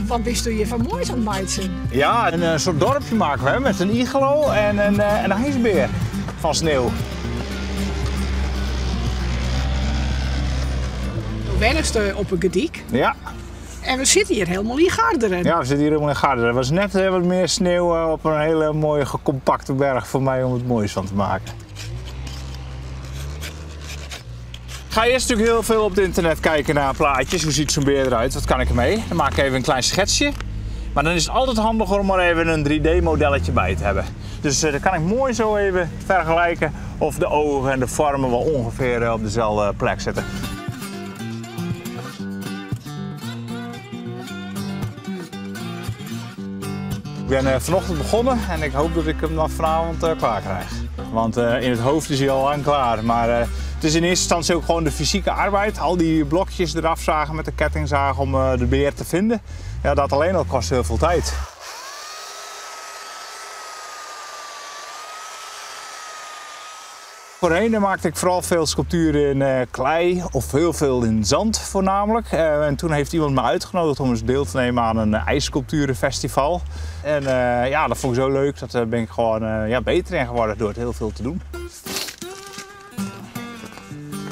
Wat bisto hjir foar moais oan it meitsjen? Ja, in soart dorpje makke we met in iglo en in, en in ijsbeer fan sneeuw. Do wennest op 'e Gerdyk. Ja. En we sitte hjir hielendal yn Garderen. Ja, we sitte hjir hielendal yn Garderen. Er was net wat mear sneeuw op in hiele moaie gecompacte berch foar my om it moais fan te meitsjen. Ik ga eerst natuurlijk heel veel op het internet kijken naar plaatjes. Hoe ziet zo'n beer eruit? Wat kan ik ermee? Dan maak ik even een klein schetsje. Maar dan is het altijd handiger om er even een 3D-modelletje bij te hebben. Dus dan kan ik mooi zo even vergelijken of de ogen en de vormen wel ongeveer op dezelfde plek zitten. Ik ben vanochtend begonnen en ik hoop dat ik hem dan vanavond klaar krijg. Want in het hoofd is hij al lang klaar. Maar het is in eerste instantie ook gewoon de fysieke arbeid. Al die blokjes eraf zagen met de kettingzaag om de beer te vinden. Ja, dat alleen al kost heel veel tijd. Voorheen maakte ik vooral veel sculpturen in klei of heel veel in zand voornamelijk. En toen heeft iemand me uitgenodigd om eens deel te nemen aan een ijssculpturenfestival. En ja, dat vond ik zo leuk, dat ben ik gewoon ja, beter in geworden door het heel veel te doen.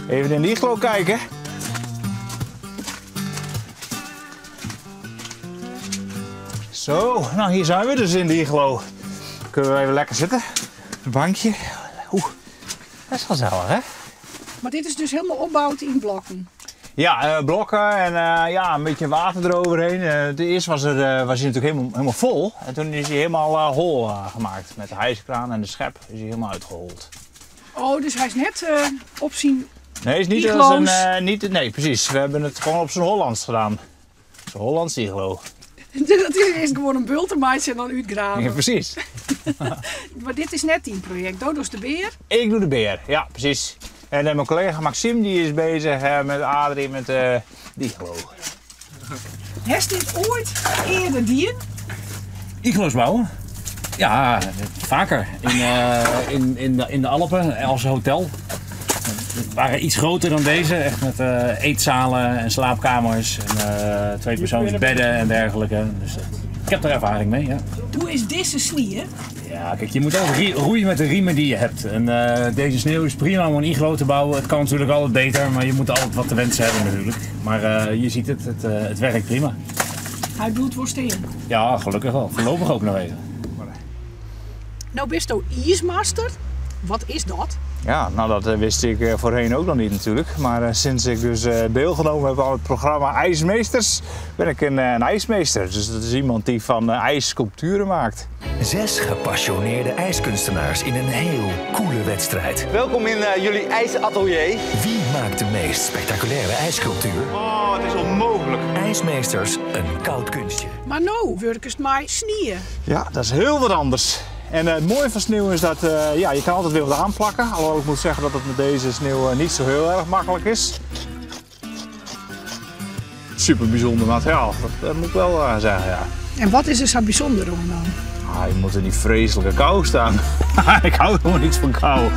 Even in de iglo kijken. Zo, nou hier zijn we dus in de iglo. Kunnen we even lekker zitten. Een bankje. Oeh, dat is gezellig, hè? Maar dit is dus helemaal opgebouwd in blokken? Ja, blokken en ja, een beetje water eroverheen. De eerste was hij natuurlijk helemaal vol. En toen is hij helemaal hol gemaakt. Met de hijskraan en de schep is hij helemaal uitgehold. Oh, dus hij is net op zijn Nee, is niet iglo's. als een niet, nee, precies. We hebben het gewoon op zijn Hollands gedaan. Zijn Hollands iglo. Dat is eerst gewoon een bultenmaatje en dan uitgraven. Ja, precies. Maar dit is net een project. Doe dus de beer? Ik doe de beer, ja, precies. En mijn collega Maxime die is bezig met Adrie met de iglo. Heeft dit ooit eerder dien? Iglo's bouwen? Ja, vaker. In de Alpen, als hotel. Het waren iets groter dan deze, echt met eetzalen en slaapkamers en tweepersoonsbedden en dergelijke. Dus ik heb er ervaring mee, ja. Hoe is deze sneeuw? Ja, kijk, je moet altijd roeien met de riemen die je hebt. En deze sneeuw is prima om een iglo te bouwen. Het kan natuurlijk altijd beter, maar je moet altijd wat te wensen hebben natuurlijk. Maar je ziet het, het werkt prima. Hij bloedt voor steen. Ja, gelukkig wel. Voorlopig ook nog even. Nou bist u ijsmaster. Wat is dat? Ja, nou dat wist ik voorheen ook nog niet natuurlijk. Maar sinds ik dus deelgenomen heb aan het programma IJsmeesters, ben ik een ijsmeester. Dus dat is iemand die van ijssculpturen maakt. 6 gepassioneerde ijskunstenaars in een heel koele wedstrijd. Welkom in jullie ijsatelier. Wie maakt de meest spectaculaire ijssculptuur? Oh, het is onmogelijk. IJsmeesters, een koud kunstje. Maar nou, wurkest mij sneeuw. Ja, dat is heel wat anders. En het mooie van sneeuw is dat ja, je kan altijd weer wat aanplakken. Alhoewel ik moet zeggen dat het met deze sneeuw niet zo heel erg makkelijk is. Super bijzonder materiaal, dat moet ik wel zeggen, ja. En wat is er zo bijzonder om dan? Ah, je moet in die vreselijke kou staan. Ik hou helemaal niets van kou.